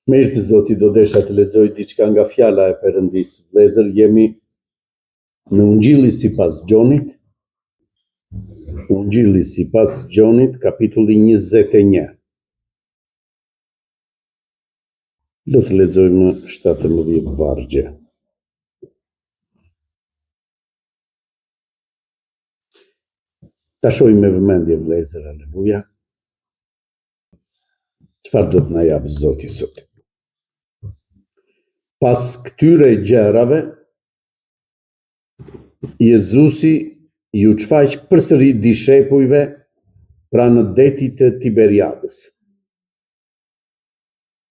Me hir të Zotit do desha të lexoj diçka nga fjala e Perëndisë. Vëllezër, jemi në Ungjilli sipas Gjonit. Ungjilli sipas Gjonit, kapitulli 21. Do të lexojmë 17 vargje. Ta shohim me vëmendje vëllezër, aleluja. Çfarë do të na japë Zoti sot? Pas këtyre gjërave, Jezusi iu shfaq përsëri dishepujve pranë detit të Tiberiadës.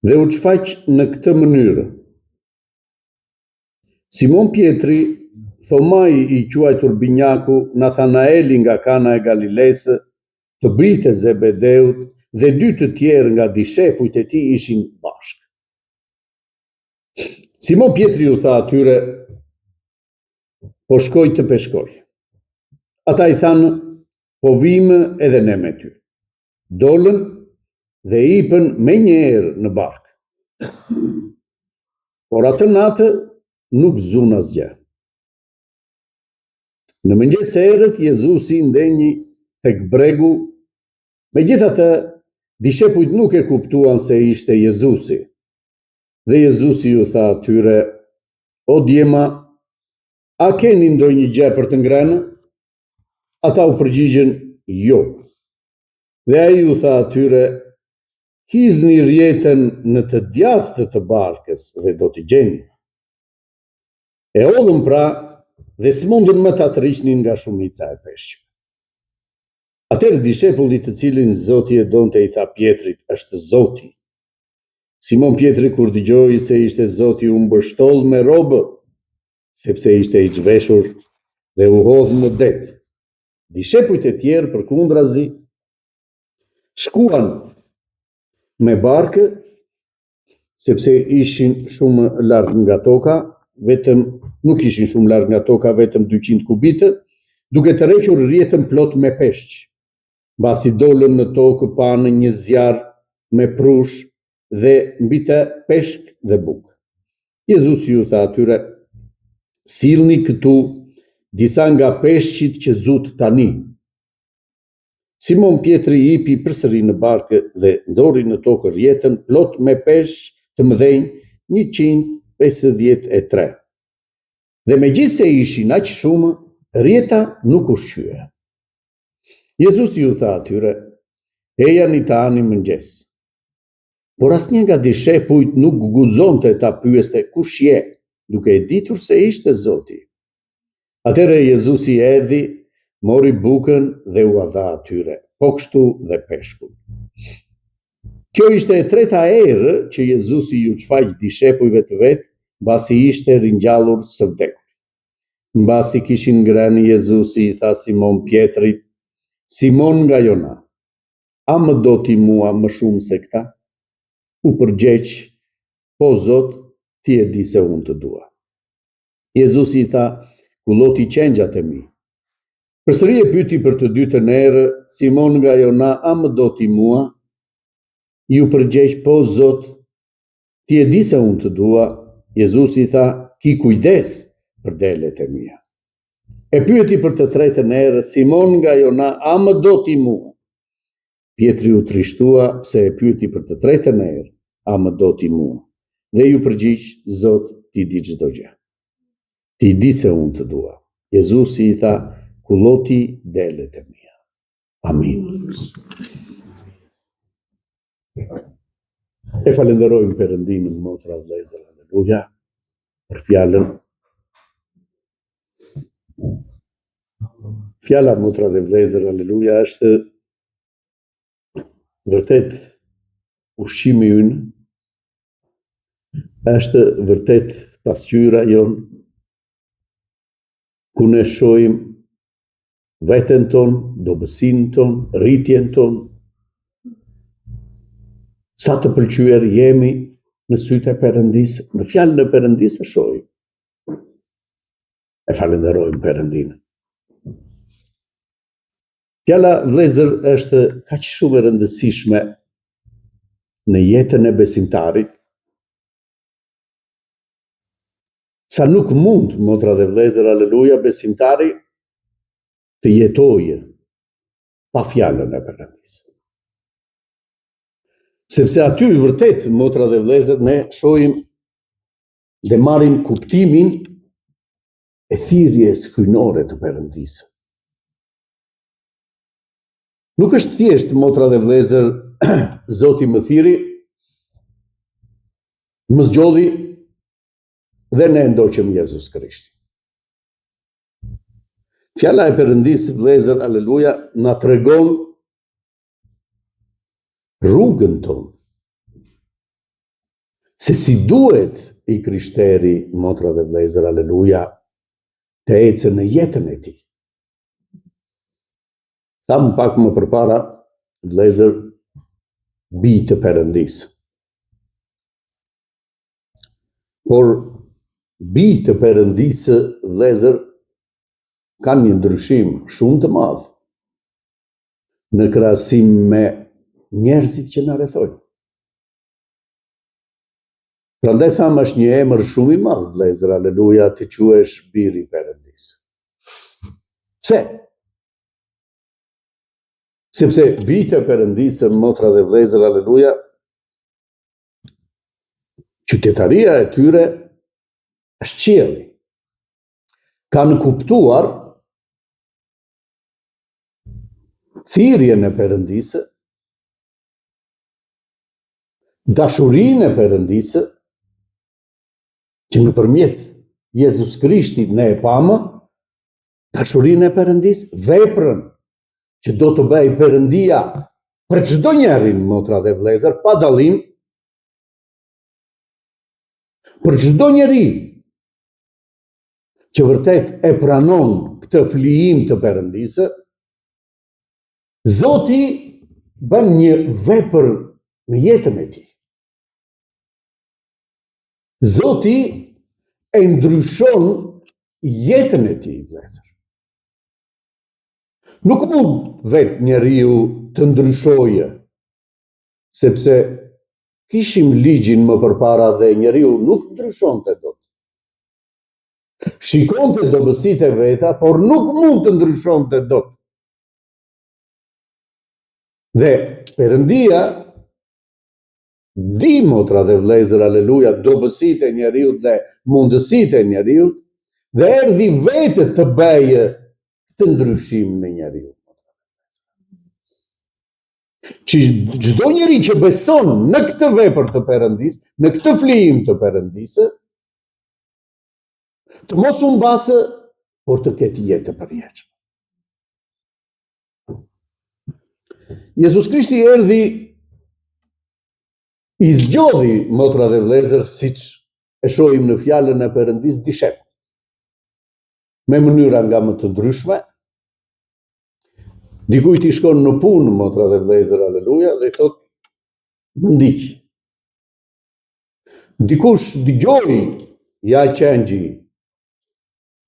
Dhe u shfaq në këtë mënyrë. Simon Pjetri, Thomai i quajtur Binjaku, Nathanaeli nga Kana e Galilesë, të bijtë e Zebedeut dhe dy të tjerë nga dishepujt e tij ishin bashkë. Simon Pjetri u tha atyre, po shkoj të peshkoj. Ata i thanë, po vijmë edhe ne me ty. Dolën dhe hipën menjëherë në barkë. Por atë natë nuk zunë asgjë. Në mëngjes herët Jezusi ndenji tek bregu, megjithatë dishepujt nuk e kuptuan se ishte Jezusi. Dhe Jezusi u tha atyre, o djema, a keni ndonjë gjë për të ngrënë? Ata u përgjigjën, jo. Dhe ai u tha atyre, hidhni rrjetën në të djathtë të barkës dhe do të gjeni. E hodhën pra dhe s'mundën më ta tërhiqnin nga shumica e peshqve. Atëherë dishepulli të cilin Zoti e donte i tha Pjetrit, është Zoti. Simon Pjetri kur dëgjoi se ishte Zoti u mbështoll me rrobë, sepse ishte i zhveshur dhe u hodh në det. Dishepujt e tjerë përkundrazi shkuan me barkë sepse ishin shumë larg nga toka, vetëm nuk ishin shumë larg nga toka, vetëm 200 kubitë, duke tërhequr rrjetën plot me peshq. Mbasi dolën në tokë panë një zjarr me prush dhe mbi të peshk dhe bukë. Jezusi u tha atyre, sillni këtu disa nga peshqit që zutë tani. Simon Pjetri hipi përsëri në barkë dhe nxori në tokë rrjetën plot me peshq të mëdhenj 153. Dhe megjithëse ishin aq shumë, rrjeta nuk u shqye. Jezusi u tha atyre, ejani të hani mëngjes. Por asnjë nga dishepujt nuk guxonte ta pyeste kush je, duke e ditur se ishte Zoti. Atëherë Jezusi erdhi, mori bukën dhe ua dha atyre, po kështu dhe peshkun. Kjo ishte e treta herë që Jezusi iu shfaq dishepujve të vet, mbasi ishte ringjallur së vdekuri. Mbasi kishin ngrënë Jezusi i tha Simon Pjetrit, Simon nga Jona, a më do ti mua më shumë se këta? U përgjegj, po Zot, ti e di se unë të dua. Jezusi i tha, kulloti qengjat e mi. Përsëri e pyeti për të dytën herë, Simon nga Jona, a më do ti mua? Iu përgjegj, po Zot, Ti e di se unë të dua, Jezusi i tha, ki kujdes për delet e mia. E pyeti për të tretën herë, Simon nga Jona, a më do ti mua? Pjetri u trishtua pse e pyeti për të tretën herë, a më do ti mua? Dhe iu përgjigj, Zot, ti di çdo gjë. Ti di se unë të dua. Jezusi i tha, kulloti delet e mia. Amin. E falënderojmë Perëndinë motra vëllezër, aleluja, për fjalën. Fjala motra dhe vëllezër, aleluja, është vërtet ushqimi ynë, është vërtet pasqyra jonë, ku ne shohim veten tonë, dobësinë tonë, rritjen tonë, sa të pëlqyer jemi në sytë e Perëndisë, në fjalën e Perëndisë e shohim. E falënderojmë Perëndinë. Fjala vëllezër është kaq shumë e rëndësishme në jetën e besimtarit. Sa nuk mund, motra dhe vëllezër, aleluja, besimtari të jetojë pa fjalën e Perëndisë. Sepse aty vërtet, motra dhe vëllezër, ne shohim dhe marrim kuptimin e thirrjes hyjnore të Perëndisë. Nuk është thjesht motra dhe vëllezër, Zoti më thirri, më zgjodhi dhe ne ndoqëm Jezus Krishtin. Fjala e Perëndisë, vëllezër, aleluja, na tregon rrugën tonë. Se si duhet i krishteri, motra dhe vëllezër, aleluja, të ecë në jetën e tij. Thamë pak më përpara, vëllezër, bij të Perëndisë. Por bij të Perëndisë, vëllezër, kanë një ndryshim shumë të madh në krahasim me njerëzit që na rrethojnë. Prandaj thamë është një emër shumë i madh, vëllezër, aleluja, të quhesh bir i Perëndisë. Pse? Sepse bijtë e Perëndisë, motra dhe vëllezër, aleluja, qytetaria e tyre është qielli. Kanë kuptuar thirrjen e Perëndisë, dashurinë e Perëndisë, që nëpërmjet Jezus Krishtit ne e pamë, dashurinë e Perëndisë, veprën që do të bëjë Perëndia për çdo njerin, motra dhe vëllezër, pa dallim, për çdo njeri që vërtet e pranon këtë flijim të Perëndisë, Zoti bën një vepër në jetën e tij. Zoti e ndryshon jetën e tij, vëllezër. Nuk mund vetë njeriu të ndryshojë, sepse kishim ligjin më përpara dhe njeriu nuk ndryshonte dot. Shikonte dobësitë e veta, por nuk mund të ndryshonte dot. Dhe Perëndia di motra dhe vëllezër, aleluja, dobësitë e njeriut dhe mundësitë e njeriut dhe erdhi vetë të bëjë këtë ndryshim në njeriu. Që çdo njeri që beson në këtë vepër të Perëndisë, në këtë flijim të Perëndisë, të mos humbasë, por të ketë jetë të përjetshme. Jezus Krishti erdhi i zgjodhi motra dhe vëllezër siç e shohim në fjalën e Perëndisë dishepujt. Me mënyra nga më të ndryshme. Dikujt i shkon në punë motra dhe vëllezër, aleluja, dhe i thotë më ndiq. Dikush dëgjoi ja qengji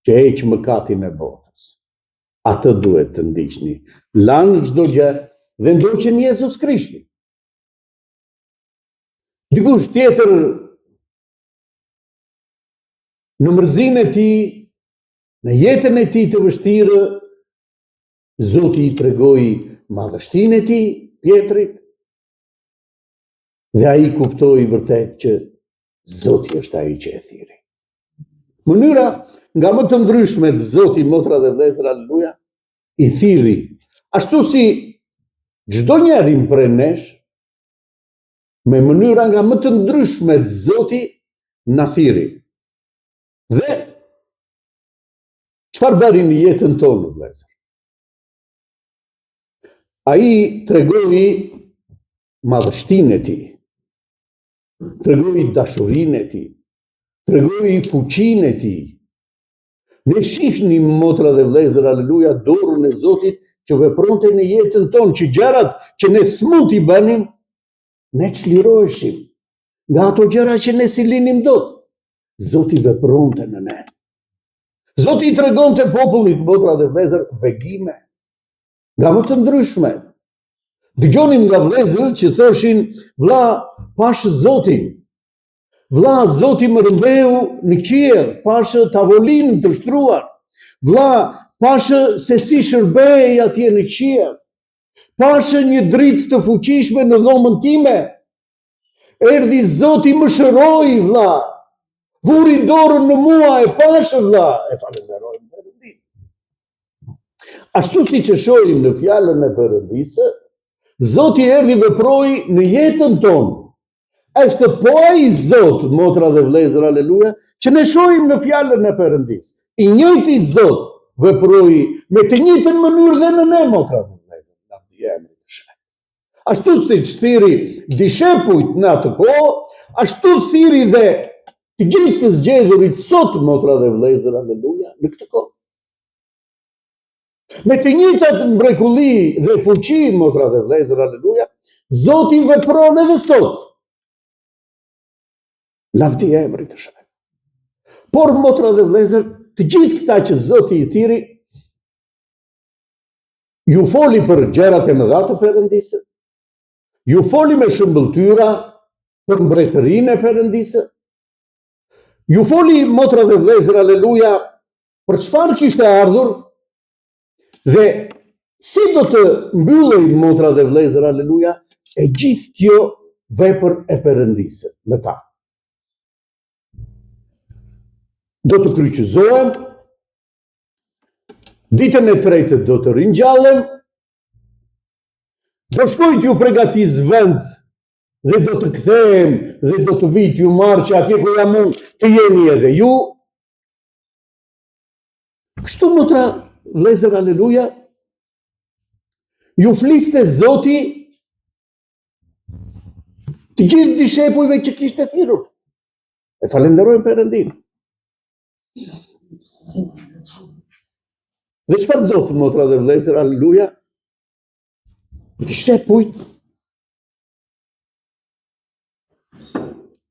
që heq mëkatin e botës. Atë duhet të ndiqni. Lanë çdo gjë dhe ndoqën Jezus Krishtin. Dikush tjetër në mërzinë e tij, në jetën e tij të vështirë, Zoti i tregoi madhështinë e tij, Pjetrit, dhe ai kuptoi vërtet që Zoti është ai që e thirri. Mënyra nga më të ndryshmet Zoti motra dhe vëllezër aleluja i thirri. Ashtu si çdo njerin prej nesh me mënyra nga më të ndryshmet Zoti na thirri. Dhe çfarë bëri në jetën tonë vëllezër? Ai tregoi madhështinë e tij. Tregoi dashurinë e tij, tregoi fuqinë e tij. Ne shihnim motra dhe vëllezër, aleluja, dorën e Zotit që vepronte në jetën tonë, që gjërat që ne s'mund t'i bënim, ne çliroheshim nga ato gjëra që ne s'i linim dot. Zoti vepronte në ne. Zoti i tregonte popullit motra dhe vëllezër vegime nga më të ndryshme. Dëgjonim nga vëllezër që thoshin, vlla, pashë Zotin. Vlla, Zoti më rrëmbeu në qiell, pashë tavolinë të shtruar. Vlla, pashë se si shërbehej atje në qiell. Pashë një dritë të fuqishme në dhomën time. Erdhi Zoti më shëroi, vlla. Vuri dorën në mua e pashë, vlla. E falënderojmë Perëndinë. Ashtu siç e shohim në fjalën e Perëndisë, Zoti erdhi veproi në jetën tonë. Është po ai Zot, motra dhe vëllezër, aleluja, që ne shohim në fjalën e Perëndisë. I njëjti Zot veproi me të njëjtën mënyrë dhe në ne, motra dhe vëllezër, lavdi emrit të shenjtë. Ashtu siç thirri dishepujt në atë kohë, ashtu thirri dhe të gjithë të zgjedhurit sot, motra dhe vëllezër, aleluja, në këtë kohë. Me të njëjtat mrekulli dhe fuqi, motra dhe vëllezër, aleluja, Zoti vepron edhe sot. Lavdi emrit të shenjtë. Por motra dhe vëllezër, të gjithë këta që Zoti i thirri, ju foli për gjërat e mëdha të Perëndisë, ju foli me shëmbëlltyra për mbretërinë e Perëndisë, ju foli motra dhe vëllezër, aleluja, për çfarë kishte ardhur dhe si do të mbyllej motra dhe vëllezër, aleluja, e gjithë kjo vepër e Perëndisë në ta. Do të kryqëzohem, ditën e tretë do të ringjallem, do shkoj t'ju pregatis vend dhe do të kthehem dhe do të vij t'ju marr që atje ku jam unë të jeni edhe ju, Kështu motra, vëllezër, aleluja, ju fliste Zoti të gjithë dishepujve që kishte thirrur. E falënderojmë Perëndinë. Dhe çfarë ndodh motra dhe vëllezër, aleluja? Dishepujt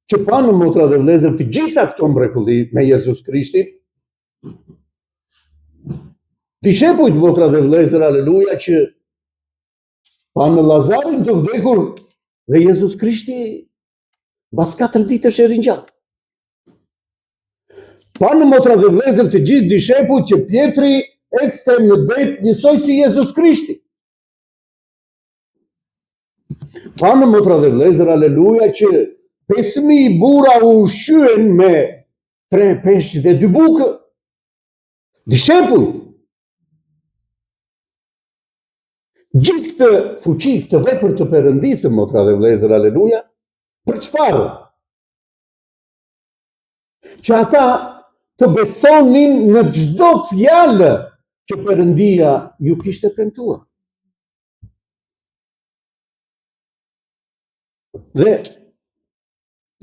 që panë motra dhe vëllezër të gjitha këto mrekulli me Jezus Krishtin, dishepujt motra dhe vëllezër, aleluja, që panë Lazarin të vdekur dhe Jezus Krishti mbas 4 ditësh e ringjalli. Panë motra dhe vëllezër të gjithë dishepujt që Pjetri ecte në det njësoj si Jezus Krishti. Panë motra dhe vëllezër, aleluja, që 5.000 burra u ushqyen me tre peshq dhe dy bukë. Dishepujt. Gjithë këtë fuqi, këtë vepër të Perëndisë, motra dhe vëllezër, aleluja, për çfarë? Që ata të besonin në çdo fjalë që Perëndia ju kishte premtuar. Dhe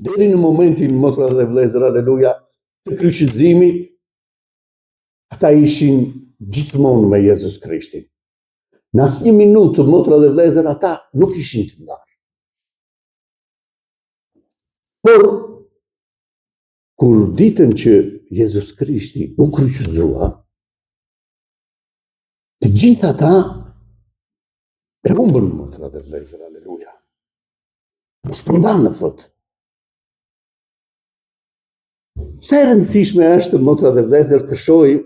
deri në momentin motra dhe vëllezër, aleluja, të kryqëzimit, ata ishin gjithmonë me Jezus Krishtin. Në asnjë minutë motra dhe vëllezër, ata nuk ishin të ndarë. Por kur ditën që Jezus Krishti u kryqëzua, Të gjithë ata e humbën motra dhe vëllezër, aleluja. U shpërndanë, thotë. Sa e rëndësishme është motra dhe vëllezër të shohim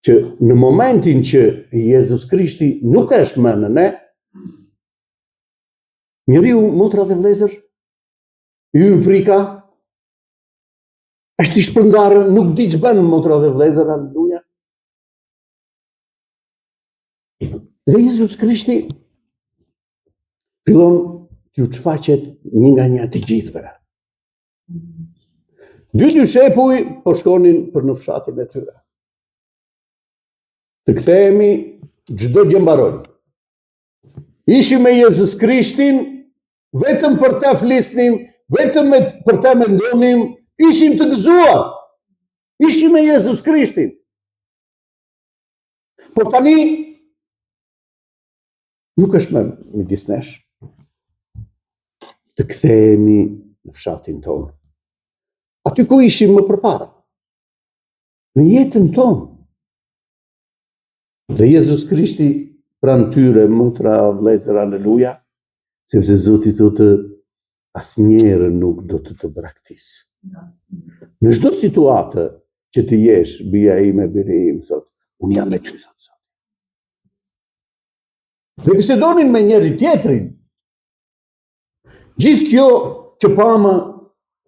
që në momentin që Jezus Krishti nuk është më në ne, njeriu motra dhe vëllezër i hyn frika, është i shpërndarë, nuk di ç'bën motra dhe vëllezër, aleluja. Dhe Jezus Krishti fillon t'ju shfaqet një nga një të gjithëve. Dy dishepuj po shkonin për në fshatin e tyre. Të kthehemi çdo gjë mbaroi. Ishim me Jezus Krishtin, vetëm për të flisnim, vetëm me, për të mendonim, ishim të gëzuar. Ishim me Jezus Krishtin. Por tani nuk është më midis nesh. Të kthehemi në fshatin tonë. Aty ku ishim më përpara. Në jetën tonë. Dhe Jezus Krishti pranë tyre, motra, vëllezër, aleluja, sepse Zoti thotë. Asnjëherë nuk do të të braktis. Në çdo situatë që të jesh, bija ime, biri im, thotë, unë jam me ty, thotë. Dhe bisedonin me njëri-tjetrin. Gjithë kjo që pamë,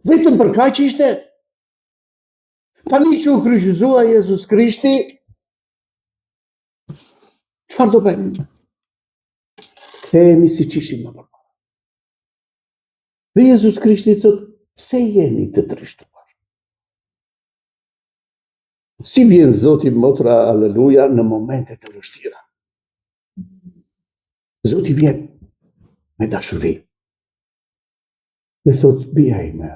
vetëm për kaq ishte. Tani që u kryqëzua Jezus Krishti, çfarë do bëjmë? Të kthehemi siç ishim më përpara. Dhe Jezus Krishti thotë, pse jeni të trishtuar? Si vjen Zoti motra, aleluja, në momente të vështira? Zoti vjen me dashuri. Dhe thotë, bija ime,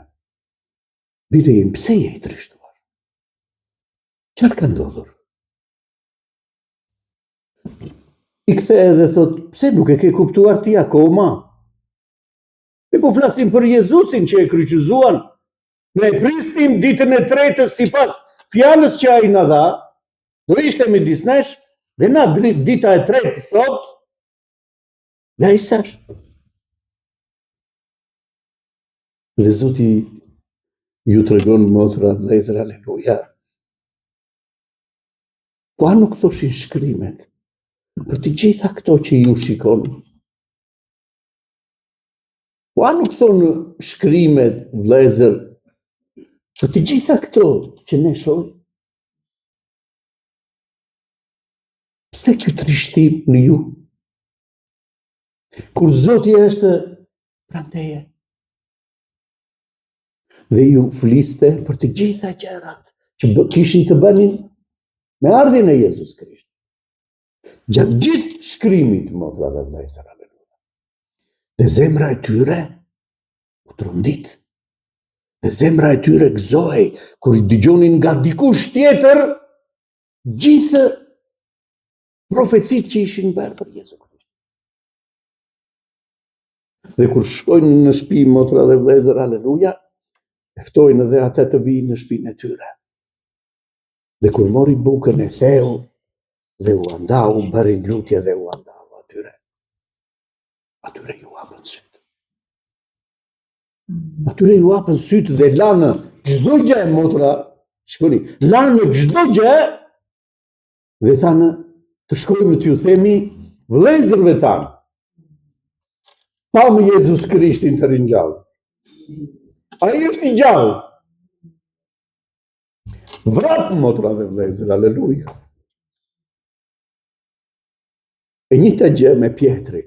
biri im, pse je i trishtuar? Çfarë ka ndodhur? I kthehet dhe thotë, pse nuk e ke kuptuar ti akoma? Ne po flasim për Jezusin që e kryqëzuan. Ne e prisnim ditën e tretë sipas fjalës që ai na dha, do ishte midis nesh dhe na dita e tretë sot, dhe ai s'është. Dhe Zoti ju tregon motra vëllezër aleluja. Po a nuk thoshin shkrimet për të gjitha këto që ju shikoni? Po a nuk thonë shkrimet vëllezër për të gjitha këto që ne shohim? Pse ky trishtim në ju? Kur Zoti është pranë teje. Dhe ju fliste për të gjitha gjërat që kishin të bënin me ardhjen e Jezus Krishtit. Gjatë gjithë shkrimit, motra dhe vëllezër, aleluja. Dhe zemra e tyre u trondit. Dhe zemra e tyre gëzohej kur i dëgjonin nga dikush tjetër gjithë profecitë që ishin bërë për Jezu Krishtin. Dhe kur shkojnë në shtëpi motra dhe vëllezër, aleluja, e ftojnë edhe atë të vijë në shtëpinë e tyre. Dhe kur mori bukën e theu dhe ua ndau, bëri lutje dhe ua ndau atyre. Atyre iu hapën sytë. Mm. Atyre iu hapën sytë dhe lanë çdo gjë motra, shikoni, lanë çdo gjë dhe thanë të shkojmë t'ju themi vëllezërve tanë. Pamë Jezus Krishtin të ringjallë. Ai është i gjallë. Vrap motra dhe vëllezër, aleluja. E njëjta gjë me Pjetrin.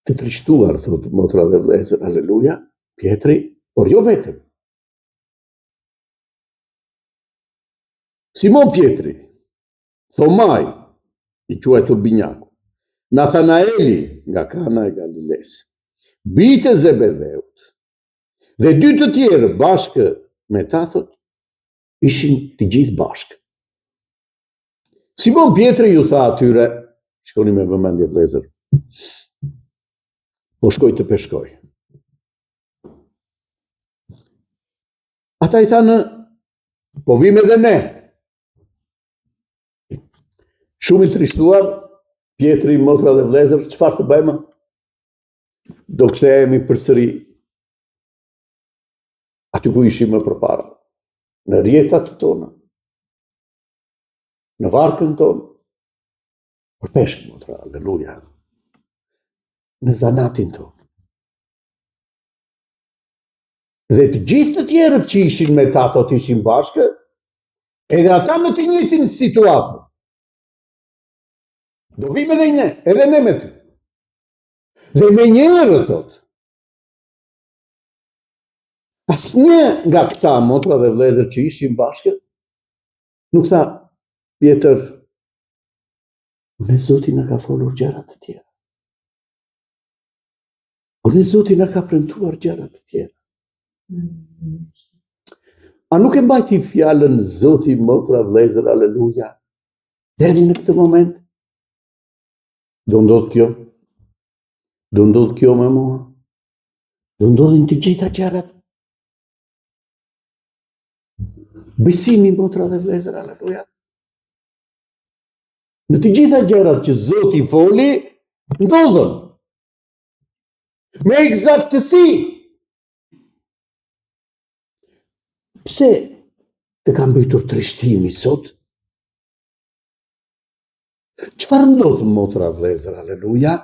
Të trishtuar, thotë motra dhe vëllezër, aleluja, Pjetri, por jo vetëm. Simon Pjetri, Thomai, i quajtur Binjaku, Nathanaeli nga Kana e Galilesë, bijtë e Zebedheut, Dhe dy të tjerë bashkë me ta thotë, ishin të gjithë bashkë. Simon Pjetri ju tha atyre, shikoni me vëmendje vëllezër. Po shkoj të peshkoj. Ata i thanë, po vijmë edhe ne. Shumë i trishtuar, Pjetri, motra dhe vëllezër, çfarë të bëjmë? Do kthehemi përsëri aty ku ishim më përpara, në rrjetat tona, në varkën tonë, për peshk, motra, aleluja, në zanatin tonë. Dhe të gjithë të tjerët që ishin me ta, thotë ishin bashkë, edhe ata në të njëjtin situatë. Do vijmë edhe ne, edhe ne me ty. Dhe menjëherë, thotë, asnjë nga këta motra dhe vëllezër që ishin bashkë, nuk tha, Pjetër, ne Zoti na ka folur gjëra të tjera. Po ne Zoti na ka premtuar gjëra të tjera. A nuk e mbajti fjalën Zoti motra vëllezër, aleluja, deri në këtë moment? Do ndodhë kjo? Do ndodhë kjo me mua? Do ndodhin të gjitha gjërat? Besimi motra dhe vëllezër, aleluja. Në të gjitha gjërat që Zoti foli, ndodhën. Me ekzaktësi. Pse të ka mbytur trishtimi sot? Çfarë ndodh motra vëllezër, aleluja?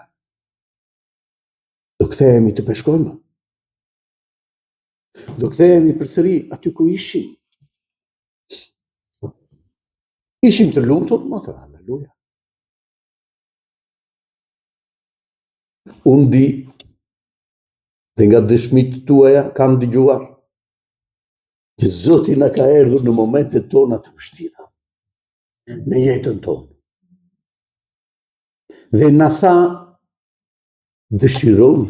Do kthehemi të peshkojmë. Do kthehemi përsëri aty ku ishim. Ishim të lumtur, motra, aleluja. Unë di dhe nga dëshmitë tuaja kam dëgjuar që Zoti na ka erdhur në momentet tona të vështira në jetën tonë. Dhe na tha dëshiron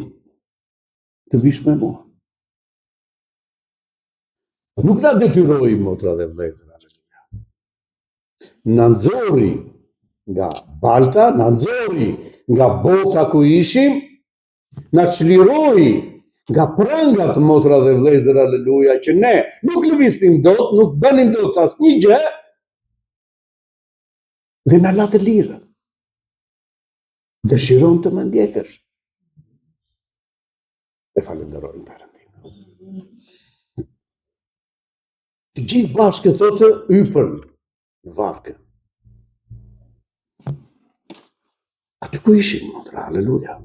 të vish me mua. Nuk na detyroi motra dhe vëllezër, aleluja. Na nxori nga balta, na nxori nga bota ku ishim, na çliroi nga prangat motra dhe vëllezër, aleluja, që ne nuk lëviznim dot, nuk bënim dot asnjë gjë, dhe na la të lirë. Dëshiron të më ndjekësh. E falënderojmë Perëndinë. Të gjithë bashkë thotë hypën në varkë. Aty ku ishim, motra, aleluja.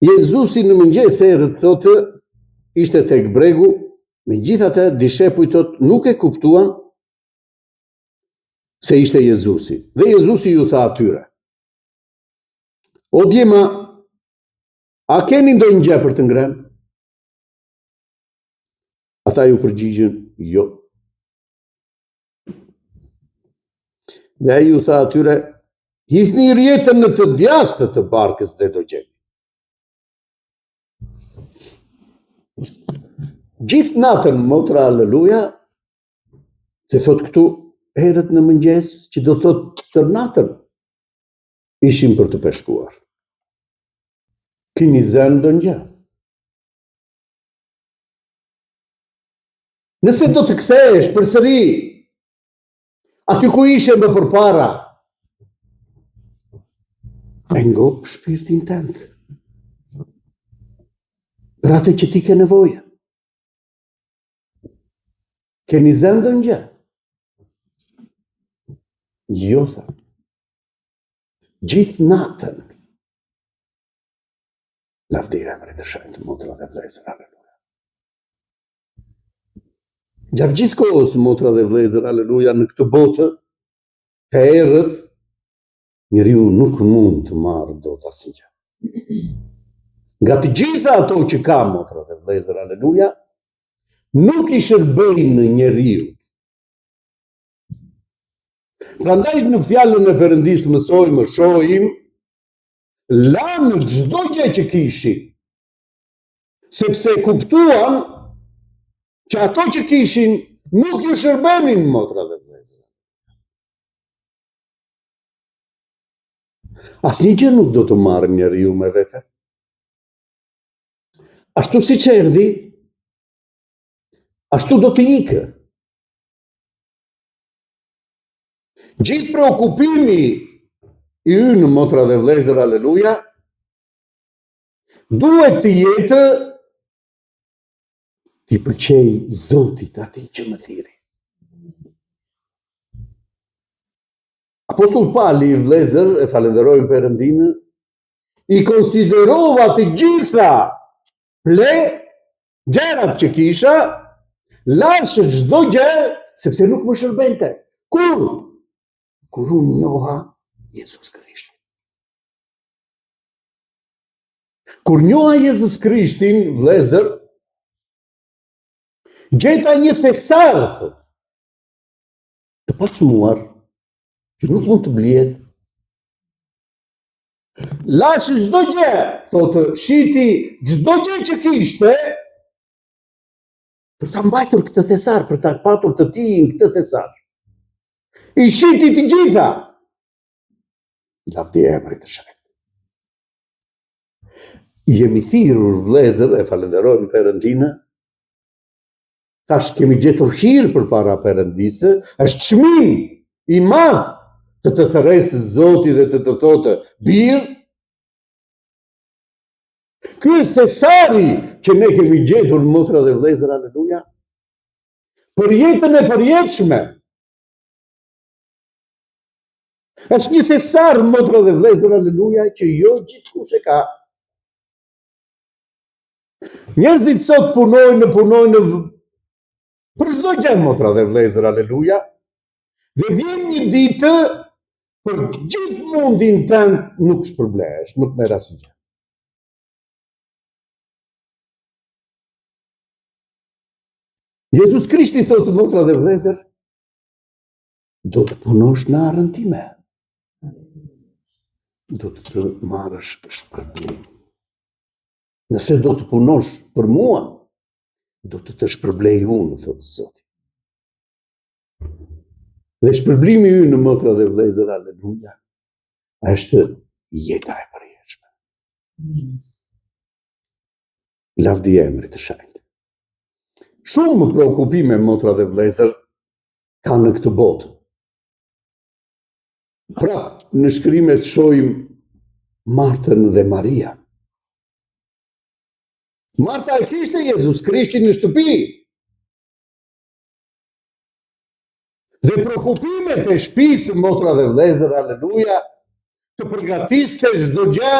Jezusi në mëngjes herët thotë ishte tek bregu, megjithatë dishepujt thotë nuk e kuptuan se ishte Jezusi. Dhe Jezusi ju tha atyre: O djema, a keni ndonjë gjë për të ngrënë? Ata iu përgjigjën, jo. Dhe ai u tha atyre, hidhni rrjetën në të djathtë të barkës dhe do gjeni. Gjithë natën, motra aleluja, se thotë këtu, herët në mëngjes, që do thotë tërë natën, ishim për të peshkuar. Kini zënë ndonjë gjë. Nëse do të kthehesh përsëri aty ku ishe më përpara, e ngop shpirtin tënd. Për atë që ti ke nevojë. Keni zënë ndonjë gjë? Jo, tha. Gjithë natën. Lavdi emrit të shenjtë, motra dhe vëllezër, aleluja. Gjatë gjithë kohës, motra dhe vëllezër, aleluja, në këtë botë të errët, njeriu nuk mund të marrë dot asnjë gjë. Nga të gjitha ato që ka motra dhe vëllezër, aleluja, nuk i shërbejnë njeriut. Prandaj në fjalën e Perëndisë mësojmë, shohim, lanë çdo gjë që kishin, sepse kuptuan që ato që kishin nuk ju shërbenin motra dhe vëllezër. Asnjë gjë nuk do të marrë njeriu me vete. Ashtu siç erdhi, ashtu do të ikë. Gjithë preokupimi i ynë motra dhe vëllezër, aleluja, duhet të jetë t'i pëlqej Zotit atij që më thirri. Apostull Pali, vëllezër, e falënderojmë Perëndinë, i konsiderova të gjitha pleh gjërat që kisha, lashë çdo gjë, sepse nuk më shërbente. Kur? Kur unë njoha Jezus Krishtin. Kur njoha Jezus Krishtin, vëllezër, gjeta një thesar, thotë, të paçmuar, që nuk mund të blihet. Lashë çdo gjë, thotë, shiti çdo gjë që kishte, për ta mbajtur këtë thesar, për ta patur të tijin këtë thesar. I shiti të gjitha. Lavdi emrit të shenjtë. Jemi thirrur vëllezër, e falënderojmë Perëndinë. Tash kemi gjetur hir përpara Perëndisë, është çmim i madh të të thërresë Zoti dhe të të thotë bir. Ky është thesari që ne kemi gjetur motra dhe vëllezër, aleluja. Për jetën e përjetshme. Është një thesar motra dhe vëllezër, aleluja, që jo gjithkush e ka. Njerëzit sot punojnë, punojnë për çdo gjë motra dhe vëllezër, aleluja. Dhe vjen një ditë për gjithë mundin tënd nuk shpërblehesh, nuk merr asgjë. Jezus Krishti thotë motra dhe vëllezër, do të punosh në arën time. Do të marrësh shpërblim. Nëse do të punosh për mua, do të të shpërblej unë, thotë Zoti. Dhe shpërblimi ynë motra dhe vëllezër, aleluja, është jeta e përjetshme. Lavdi emrit të shenjtë. Shumë preokupime motra dhe vëllezër ka në këtë botë. Pra, në shkrimet shohim Martën dhe Maria. Marta e kishte Jezus Krishtin në shtëpi. Dhe preokupimet e shpisë, motra dhe vëllezër, aleluja, të përgatiste çdo gjë,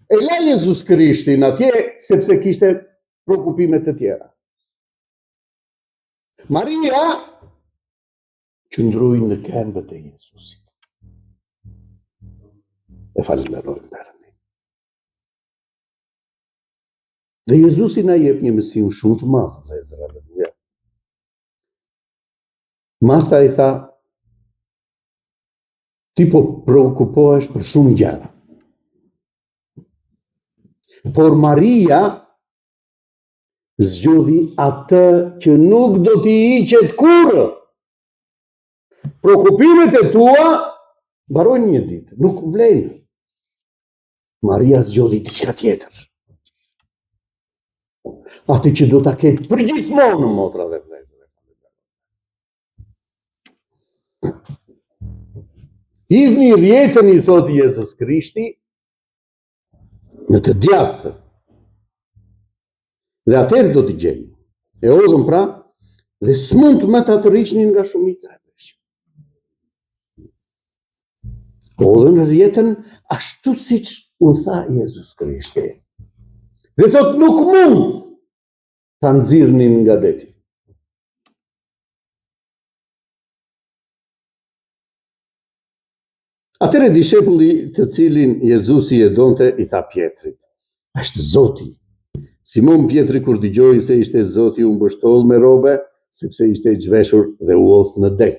e la Jezus Krishtin atje, sepse kishte preokupime të tjera. Maria qëndroi në këmbët e Jezusit. E falënderojmë Perëndinë. Dhe Jezusi na jep një mësim shumë të madh, vëllezër, aleluja. Marta i tha, ti po preokupohesh për shumë gjëra. Por Maria zgjodhi atë që nuk do t'i hiqet kurrë. Preokupimet e tua mbarojnë një ditë, nuk vlejnë. Maria zgjodhi diçka tjetër. Atë që do ta ketë përgjithmonë motra dhe vëllezër. Hidhni rrjetën i thotë Jezus Krishti në të djathtë. Dhe atëherë do të gjeni. E hodhën pra dhe s'mund më ta tërhiqnin nga shumica e peshqve. Hodhën rrjetën ashtu siç u tha Jezus Krishti. Dhe thotë nuk mund ta nxirrnin nga deti. Atëherë dishepulli të cilin Jezusi e donte i tha Pjetrit, është Zoti. Simon Pjetri kur dëgjoi se ishte Zoti u mbështoll me rrobe, sepse ishte i zhveshur dhe u hodh në det.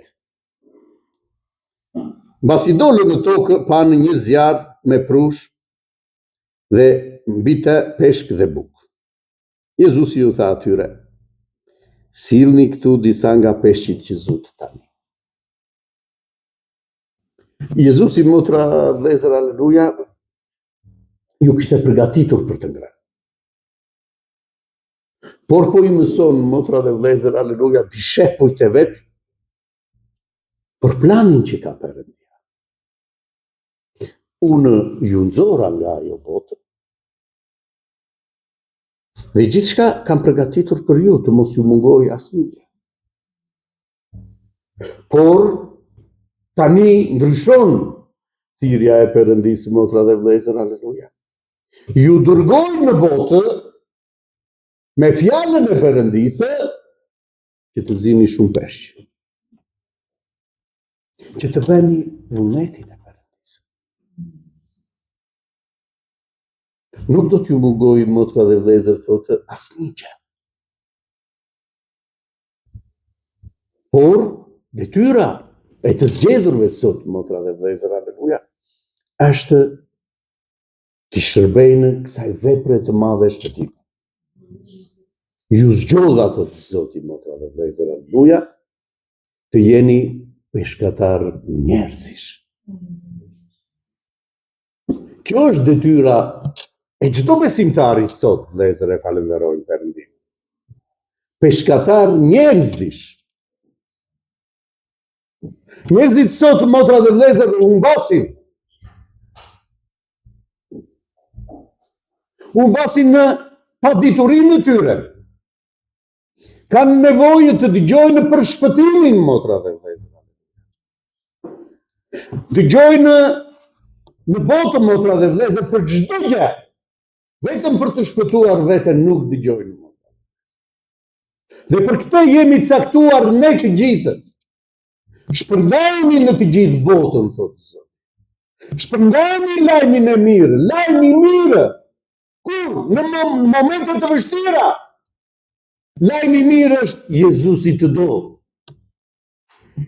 Mbasi dolën në tokë, panë një zjarr me prush dhe mbi të peshk dhe bukë. Jezusi u tha atyre, sillni këtu disa nga peshqit që zutë tani. Jezusi motra vëllezër aleluja ju kishte përgatitur për të ngrënë. Por po i mëson motra dhe vëllezër aleluja dishepujt e vet për planin që ka Perëndia. Unë ju nxora nga ajo botë dhe gjithçka kam përgatitur për ju të mos ju mungojë asnjë gjë. Por tani ndryshon thirrja e Perëndisë motra dhe vëllezër, aleluja. Ju dërgoj në botë me fjalën e Perëndisë që të zini shumë peshq. Që të bëni vullnetin e Perëndisë. Nuk do t'ju mungojë motra dhe vëllezër thotë asnjë gjë. Por detyra e të zgjedhurve sot motra dhe vëllezër aleluja është t'i shërbejnë kësaj vepre të madhe shpëtimi. Ju zgjodha, thotë Zoti, motra dhe vëllezër, aleluja, të jeni peshkatarë njerëzish. Kjo është detyra e çdo besimtari sot, vëllezër e falënderojmë Perëndinë. Peshkatar njerëzish. Njerëzit sot, motra dhe vëllezër, humbasin. Humbasin në paditurinë e tyre. Kanë nevojë të dëgjojnë për shpëtimin, motra dhe vëllezër. Dëgjojnë në botë, motra dhe vëllezër, për çdo gjë. Vetëm për të shpëtuar veten nuk dëgjojnë. Dhe për këtë jemi caktuar ne të gjithë. Shpërndajeni në të gjithë botën, thotë Zoti. Shpërndajeni lajmin e mirë, lajmi i mirë. Kur në momente të vështira, lajmi i mirë është Jezusi të do.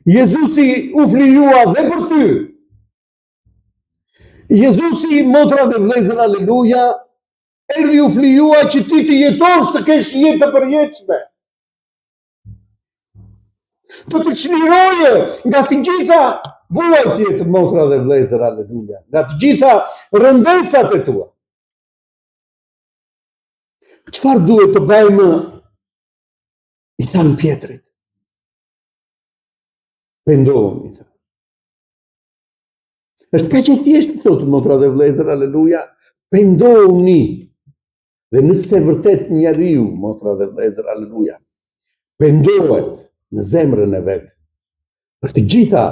Jezusi u flijua dhe për ty. Jezusi, motra dhe vëllezër, aleluja, erdhi u flijua që ti të jetosh të kesh jetë të përjetshme. Të të çlirojë nga të gjitha vuajtjet, motra dhe vëllezër, aleluja, nga të gjitha rëndesat e tua. Çfarë duhet të bëjmë? I thanë Pjetrit. Pendohuni, i thanë. Është kaq e thjeshtë, thotë motra dhe vëllezër, aleluja, pendohuni. Dhe nëse vërtet njeriu, motra dhe vëllezër, aleluja, pendohet në zemrën e vet, për të gjitha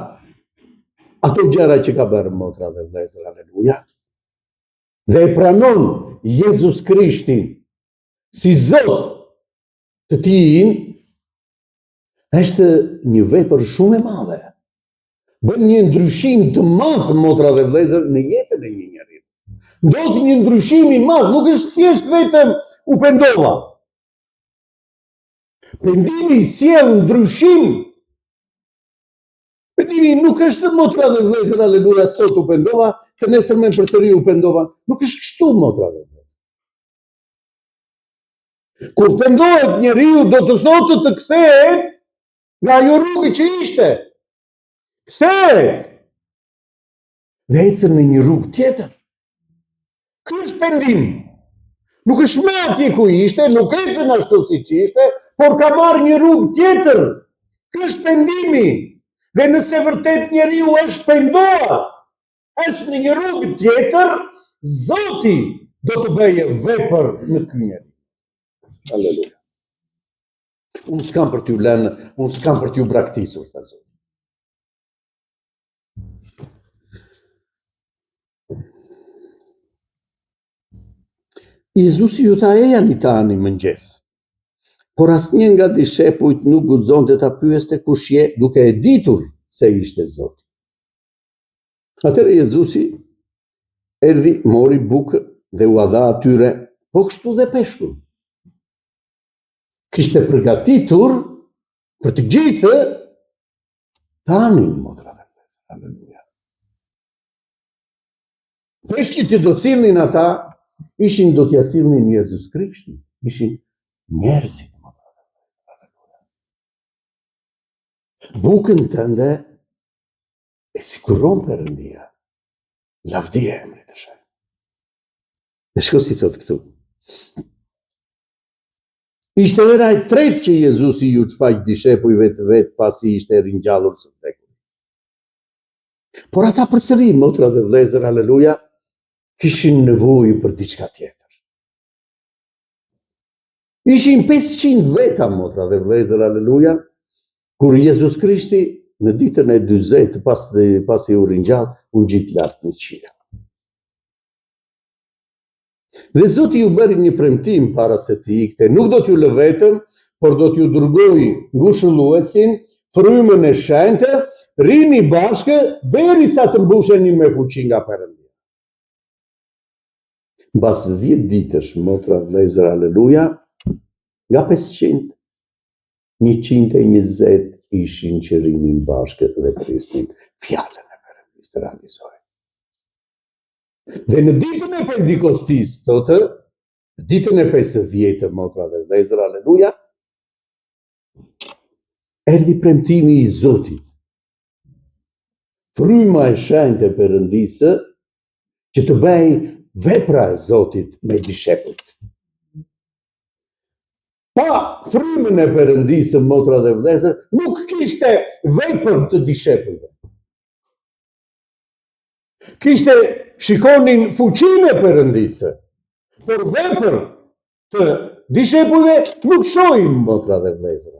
ato gjëra që ka bërë motra dhe vëllezër, aleluja, dhe e pranon Jezus Krishtin si Zot të tijin, është një vepër shumë e madhe. Bën një ndryshim të madh motra dhe vëllezër në jetën e një njeriu. Ndodh një ndryshim i madh, nuk është thjesht vetëm u pendova. Pendimi sjell ndryshim. Pendimi nuk është motra dhe vëllezër, aleluja, sot u pendova, të nesërmen përsëri u pendova. Nuk është kështu motra dhe vëllezër. Kur pendohet njeriu do të thotë të kthehet nga ajo rrugë që ishte. Kthehet dhe ecën në një rrugë tjetër. Ky është pendim. Nuk është më atje ku ishte, nuk ecën ashtu siç ishte, por ka marrë një rrugë tjetër. Ky është pendimi. Dhe nëse vërtet njeriu është penduar, është në një rrugë tjetër, Zoti do të bëjë vepër në ky njeri. Aleluja. Unë s'kam për t'ju lënë, unë s'kam për t'ju braktisur, tha Zoti. Jezusi ju tha ejani të hani mëngjes. Por asnjë nga dishepujt nuk guxonte ta pyeste kush je, duke e ditur se ishte Zoti. Atëherë Jezusi erdhi, mori bukë dhe ua dha atyre, po kështu dhe peshkun. Kishte përgatitur për të gjithë të hanin, motra dhe vëllezër, aleluja. Peshqit që do sillnin ata, ishin do t'ia sillnin Jezus Krishtit, ishin njerëzit, motra dhe vëllezër, aleluja. Bukën tënde e siguron Perëndia. Lavdi emrit të shenjtë. Dhe shiko si thotë këtu. Ishte hera e tretë që Jezusi iu shfaq dishepujve të vet pasi ishte ringjallur së vdekuri. Por ata përsëri, motra dhe vëllezër, aleluja, kishin nevojë për diçka tjetër. Ishin 500 veta, motra dhe vëllezër, aleluja, kur Jezus Krishti në ditën e 40 pas dhe, pasi u ringjall, u ngjit lart në qiell. Dhe Zoti ju bëri një premtim para se të ikte, nuk do t'ju lë vetëm, por do t'ju dërgoj ngushëlluesin, frymën e shenjtë, rrini bashkë derisa të mbusheni me fuqi nga Perëndia. Mbas 10 ditësh, motra vëllezër, aleluja, nga 500, 120 ishin që rrinin bashkë dhe prisnin fjalën e Perëndisë të realizohej. Dhe në ditën e Pentikostisë, thotë, në ditën e 50 motra dhe vëllezër, aleluja, erdhi premtimi i Zotit. Fryma e shenjtë e Perëndisë që të bëhej vepra e Zotit me dishepujt. Pa frymën e Perëndisë, motra dhe vëllezër, nuk kishte vepër të dishepujve. Kishte shikonin fuqinë e Perëndisë. Por vepër të dishepujve nuk shohim motra dhe vëllezër.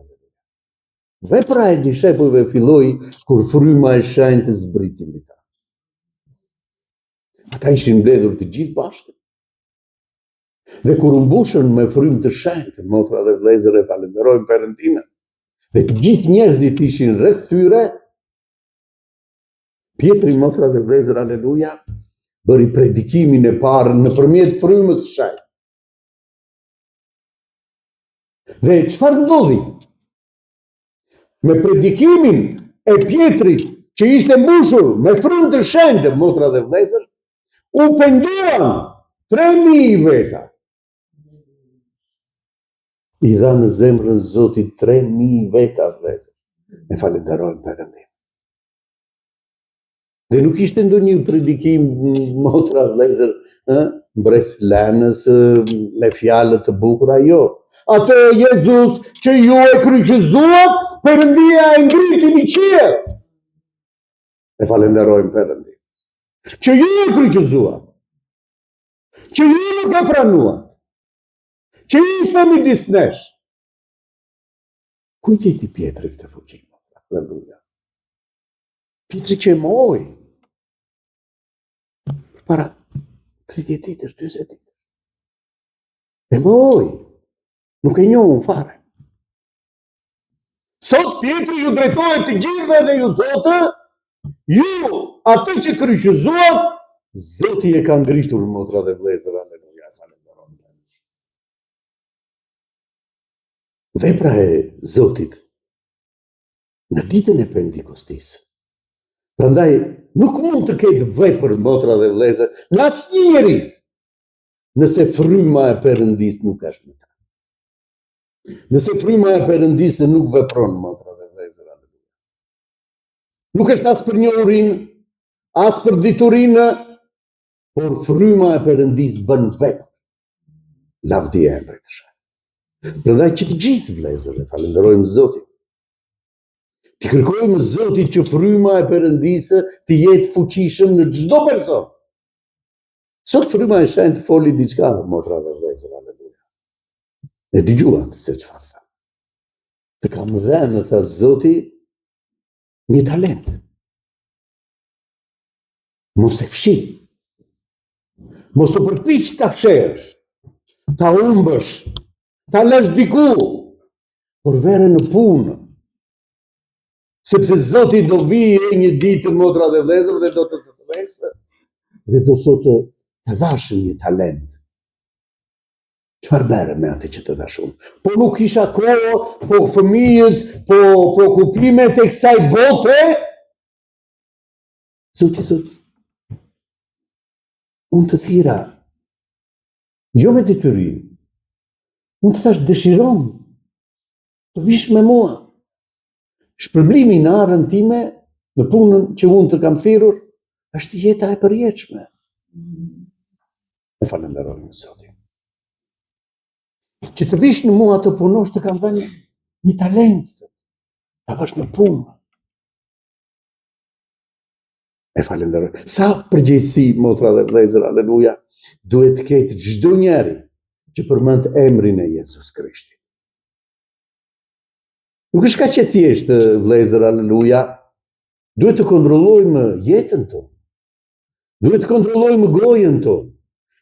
Vepra e dishepujve filloi kur fryma e shenjtë zbriti mbi ta. Ata ishin mbledhur të gjithë bashkë. Dhe kur u mbushën me frymë të shenjtë, motra dhe vëllezër e falënderojmë Perëndinë. Dhe të gjithë njerëzit ishin rreth tyre. Pjetri motra dhe vëllezër, aleluja, bëri predikimin e parë nëpërmjet frymës së shenjtë. Dhe çfarë ndodhi? Me predikimin e Pjetrit që ishte mbushur me frymë të shenjtë, motra dhe vëllezër, u penduan 3000 veta. I dhanë zemrën Zotit 3000 veta vëllezër. Ne falënderojmë Perëndinë. Dhe nuk ishte ndonjë predikim motra vëllezër, ë, mbresëlënës me fjalë të bukura, jo. Atë Jezus që ju e kryqëzuat, Perëndia e ngriti në qiell. E falënderojmë Perëndinë. Që ju e kryqëzuat. Që ju nuk e pranuat. Që ishte midis nesh. Ku e gjeti Pjetri këtë fuqi? Aleluja. Pjetri që e mohoi. Përpara 30 ditësh, 40 ditësh. E mohoi. Nuk e njohu fare. Sot Pjetri ju drejtohet të gjithëve dhe ju thotë, ju atë që kryqëzuat, Zoti e ka ngritur motra dhe vëllezër, aleluja, falënderojmë. Vepra e Zotit në ditën e Pentikostisë. Prandaj nuk mund të ketë vepër motra dhe vëllezër në asnjë njeri nëse fryma e Perëndisë nuk është me ta. Nëse fryma e Perëndisë nuk vepron motra dhe vëllezër. Nuk është as për njohurinë, as për diturinë, por fryma e Perëndisë bën vepër. Lavdi emrit të shenjtë. Prandaj që të gjithë vëllezër e falënderojmë Zotin. T'i kërkojmë Zotit që fryma e Perëndisë të jetë fuqishëm në çdo person. Sot fryma e shenjtë foli diçka, motra dhe vëllezër, aleluja. E dëgjuat se çfarë tha. Të kam dhënë, tha Zoti, një talent. Mos e fshi. Mos u përpiq ta fshehësh, ta humbësh, ta lësh diku, por vëre në punë. Sepse Zoti do vijë një ditë motra dhe vëllezër dhe do të të thërrasë dhe do thotë të dhashë një talent. Çfarë bëre me atë që të dhashë unë? Po nuk kisha kohë, po fëmijët, po preokupimet e kësaj bote, Zoti thotë, unë të thirra, jo me detyrim, unë të thashë dëshiron, të vish me mua. Shpërblimi në arën time, në punën që unë të kam thirrur, është jeta e përjetshme. E falënderojmë Zotin. Që të vish me mua të punosh të kam dhënë një talent, ta vësh në punë. E falënderoj. Sa përgjegjësi, motra dhe vëllezër, aleluja, duhet të ketë çdo njeri që përmend emrin e Jezus Krishtit. Nuk është kaq e thjeshtë, vëllezër, aleluja. Duhet të kontrollojmë jetën tonë. Duhet të kontrollojmë gojën tonë.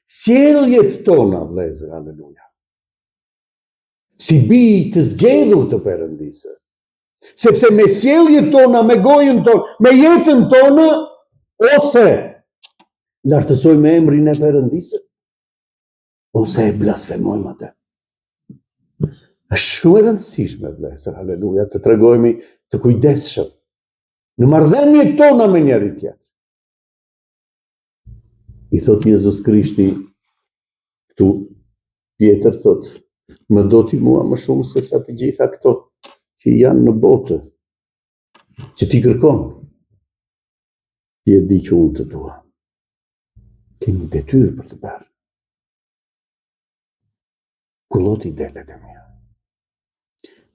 Sjelljet tona, vëllezër, aleluja. Si bij të zgjedhur të Perëndisë. Sepse me sjelljet tona, me gojën tonë, me jetën tonë, ose lartësojmë emrin e Perëndisë, ose e blasfemojmë atë. Është shumë e rëndësishme, vëllezër, haleluja, të tregohemi të kujdesshëm në marrëdhëniet tona me njëri-tjetrin. I thotë Jezus Krishti, këtu Pjetër thotë, më do ti mua më shumë se sa të gjitha këto që janë në botë, që ti kërkon, ti e di që unë të dua. Ke një detyrë për të bërë. Kulloti delet e mia.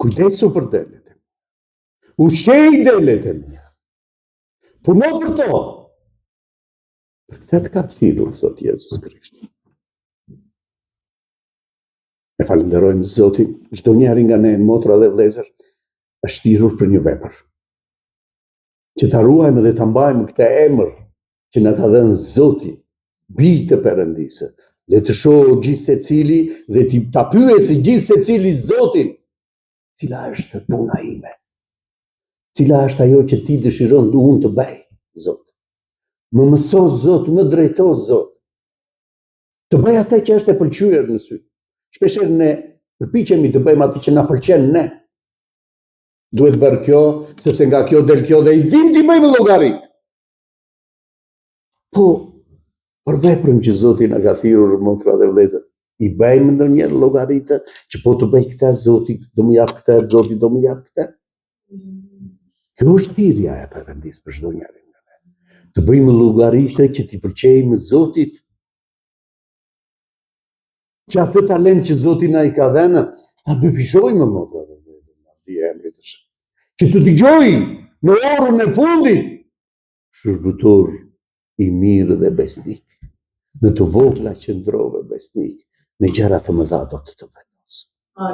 Kujdesu për delet e mia. Ushqeji delet e mia. Puno për to. Për këtë të kam thirrur, thotë Jezus Krishti. Falënderojmë Zotin, çdo njeri nga ne, motra dhe vëllezër, është thirrur për një vepër. Që ta ruajmë dhe ta mbajmë këtë emër që na ka dhënë Zoti, bij të Perëndisë. Le të shohë gjithsecili dhe ti ta pyesë gjithsecili Zotin, cila është puna ime? Cila është ajo që ti dëshiron unë të bëj, Zot? Më mëso, Zot, më drejto, Zot. Të bëj atë që është e pëlqyer në sy. Shpeshherë ne përpiqemi të bëjmë atë që na pëlqen ne. Duhet bërë kjo, sepse nga kjo del kjo dhe i dimë t'i bëjmë llogaritë. Po, për veprën që Zoti na ka thirrur motra dhe vëllezër, i bëjmë ndonjëherë llogaritë që po të bëj këtë Zoti do më japë këtë, Zoti do më japë këtë. Kjo është thirrja e Perëndisë për çdo njeri nga ne. Të bëjmë llogaritë që t'i pëlqejmë Zotit. Që atë talent që Zoti na i ka dhënë, ta dyfishojmë motra dhe vëllezër, lavdi emrit të shenjtë. Që të dëgjojë në orën e fundit, shërbëtor i mirë dhe besnik. Në të vogla qëndrove besnik, në gjëra të mëdha do të të vendos.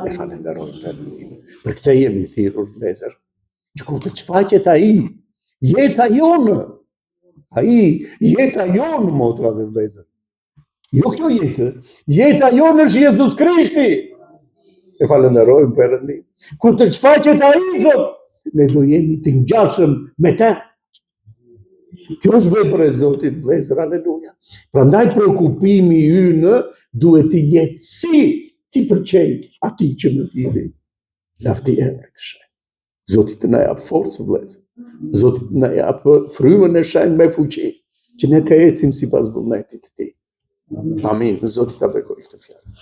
E falënderojmë Perëndinë. Për këtë jemi thirrur vëllezër. Që kur të shfaqet ai, jeta jonë, ai, jeta jonë motra dhe vëllezër. Jo kjo jetë, jeta jonë është Jezus Krishti. E falënderojmë Perëndinë. Kur të shfaqet ai, Zot, ne do jemi të ngjashëm me të. Kjo është vepër e Zotit, vëllezër, aleluja. Prandaj preokupimi ynë duhet të jetë si t'i pëlqej atij që më thirri. Lavdi emrit të shenjtë. Zoti të na japë forcë vëllezër. Zoti të na japë frymën e shenjtë me fuqi, që ne të ecim sipas vullnetit të tij. Amin. Zoti ta bekojë këtë fjalë.